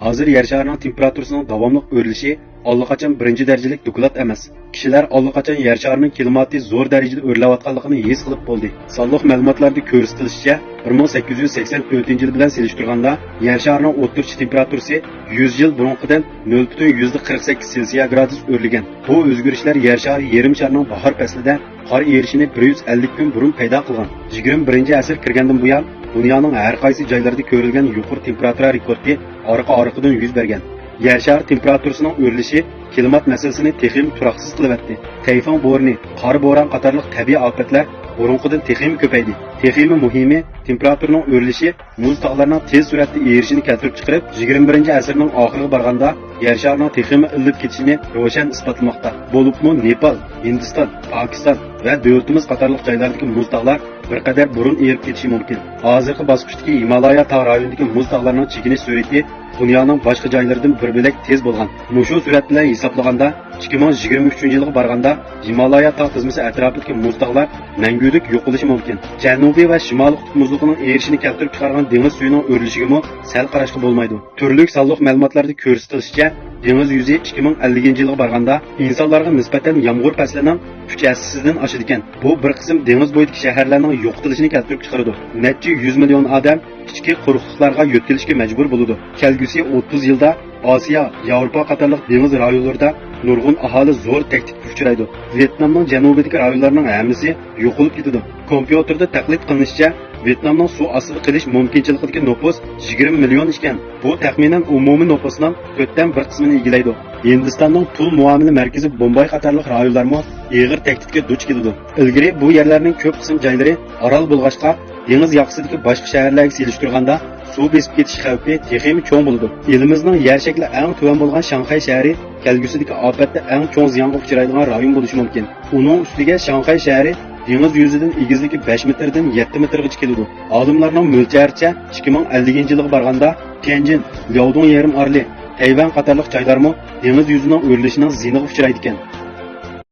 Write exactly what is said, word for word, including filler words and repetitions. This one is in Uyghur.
ھازىر يەر شارىنىڭ تېمپېراتۇرىسىنىڭ داۋاملىق ئۆرلىشى ئاللىقاچان بىرىنچى دەرىجىلىك دوكلات ئەمەس. كىشىلەر ئاللىقاچان يەر شارىنىڭ كىلىماتى زور دەرىجىدە ئۆرلەۋاتقانلىقىنى ھېس قىلىپ بولدى. سانلىق مەلۇماتلاردا كۆرسىتىلىشىچە، بىر مىڭ سەككىز يۈز سەكسەن تۆتىنچى يىل بىلەن سېلىشتۇرغاندا، يەر شارىنىڭ ئوتتۇرىچە تېمپېراتۇرىسى يۈز يىل بۇرۇنقىدىن نۆل پۈتۈن يۈزدە قىرىق سەككىز سېلسىيە گرادۇس ئۆرلىگەن. بۇ ئۆزگىرىشلەر يەر شارى يېرىم شارىنىڭ باھار پەسلىدە قار ئېرىشىنى بىر يۈز ئەللىك كۈن بۇرۇن پەيدا قىلغان. يىگىرمە بىرىنچى ئەسىر كىرگەندىن بۇيان، دۇنيانىڭ ھەر قايسى جايلىرىدا كۆرۈلگەن يۇقىرى تېمپېراتۇرا رېكورتى ئارقا-ئارقىدىن يۈز بەرگەن. يەر شارى تېمپېراتۇرىسىنىڭ ئۆرلىشى كىلىمات مەسىلىسىنى تېخىمۇ تۇراقسىز قىلىۋەتتى. تەيفۇڭ بورىنى، قارا بوران قاتارلىق تەبىئىي ئاپەتلەر بۇرۇنقىدىن تېخىمۇ كۆپەيدى. تېخىمۇ مۇھىمى، تېمپېراتۇرىنىڭ ئۆرلىشى مۇز تاغلارنىڭ تېز سۈرئەتتە ئېرىشىشىنى كەلتۈرۈپ چىقىرىپ، يىگىرمە بىرىنچى ئەسىرنىڭ ئاخىرىغا بارغاندا يەر شارىنىڭ تېخىمۇ ئىللىپ كېتىشىنى روشەن ئىسپاتلىماقتا. بولۇپمۇ نېپال، ھىندىستان، پاكىستان ۋە دۆلىتىمىز قاتارلىق جايلاردىكى مۇز تاغلار بىر قەدەر بۇرۇن ئېرىپ كېتىشى مۇمكىن. ھازىرقى باسقۇچتىكى ھىمالايا تاغ رايونىدىكى مۇز تاغلارنىڭ چېكىنىش سۈرئىتى دۇنيانىڭ باشقا جايلىرىدىن بىر بۆلەك تېز بولغان. مۇشۇ سۈرئەت بىلەن ھېسابلىغاندا، ئىككى مىڭ يىگىرمە ئۈچىنچى يىلغا بارغاندا ھىمالايا تاغ تىزمىسى ئەتراپىدىكى مۇز تاغلار مەڭگۈلۈك يوقىلىشى مۇمكىن. جەنۇبىي ۋە شىمالىي قۇتۇپ مۇزلۇقىنىڭ ئېرىشىشىنى كەلتۈرۈپ چىقارغان دېڭىز سۈيىنىڭ ئۆرلىشىگىمۇ سەل قاراشقا بولمايدۇ. تۈرلۈك سانلىق مەلۇماتلاردا كۆرسىتىلىشىچە، دېڭىز يۈزى ئىككى مىڭ ئەللىكىنچى يىلغا بارغاندا ئىنسانلارغا نىسبەتەن يامغۇر پەسلىنىڭ ئۈچ ھەسسىسىدىن ئاشىدىكەن. بۇ بىر قىسىم دېڭىز بويىدىكى شەھەرلەرنىڭ يوقىتىلىشىنى كەلتۈرۈپ چىقىرىدۇ. نەچچە يۈز مىليون ئادەم ئىچكى قۇرۇقلۇقلارغا يۆتكىلىشكە مەجبۇر بولىدۇ. كەلگۈسى ئوتتۇز يىلدا ئاسىيا، ياۋروپا قاتارلىق دېڭىز رايونلىرىدا نۇرغۇن ئاھالى زور تەھدىتكە ئۇچرايدۇ. ۋيېتنامنىڭ جەنۇبىدىكى رايونلارنىڭ ھەممىسى يوقىلىپ كېتىدۇ. كومپيۇتېردا تەقلىد قىلىنىشىچە، ۋيېتنامنىڭ سۇ ئاستىدا قېلىش مۇمكىنچىلىكىدىكى نوپۇس يىگىرمە مىليون ئىكەن. بۇ تەخمىنەن ئومۇمىي نوپۇسنىڭ تۆتتىن بىر قىسمىنى ئىگىلەيدۇ. ھىندىستاننىڭ پۇل مۇئامىلە مەركىزى بومباي قاتارلىق رايونلارمۇ ئېغىر تەھدىتكە دۇچ كېلىدۇ. ئىلگىرى بۇ يەرلەرنىڭ كۆپ قىسىم جايلىرى ئارال بولغاچقا، دېڭىز ياقىسىدىكى باشقا شەھەرلەرگە سېلىشتۇرغاندا سۇ بېسىپ كېتىش خەۋپى تېخىمۇ چوڭ بولىدۇ. ئېلىمىزنىڭ يەر شەكلى ئەڭ تۆۋەن بولغان شاڭخەي شەھىرى كەلگۈسىدىكى ئاپەتتە ئەڭ چوڭ زىيانغا ئۇچرايدىغان رايون بولۇشى مۇمكىن. ئۇنىڭ ئۈستىگە شاڭخەي شەھىرى دېڭىز يۈزىدىن ئېگىزلىكى بەش مېتىردىن يەتتە مېتىرغىچە كېلىدۇ. ئالىملارنىڭ مۆلچەرىچە، ئىككى مىڭ ئەللىكىنچى يىلغا بارغاندا تيەنجىن، لياۋدۇڭ يېرىم ئارىلى، تەيۋەن قاتارلىق جايلارمۇ دېڭىز يۈزىنىڭ ئۆرلىشىنىڭ زىيىنىغا ئۇچرايدىكەن.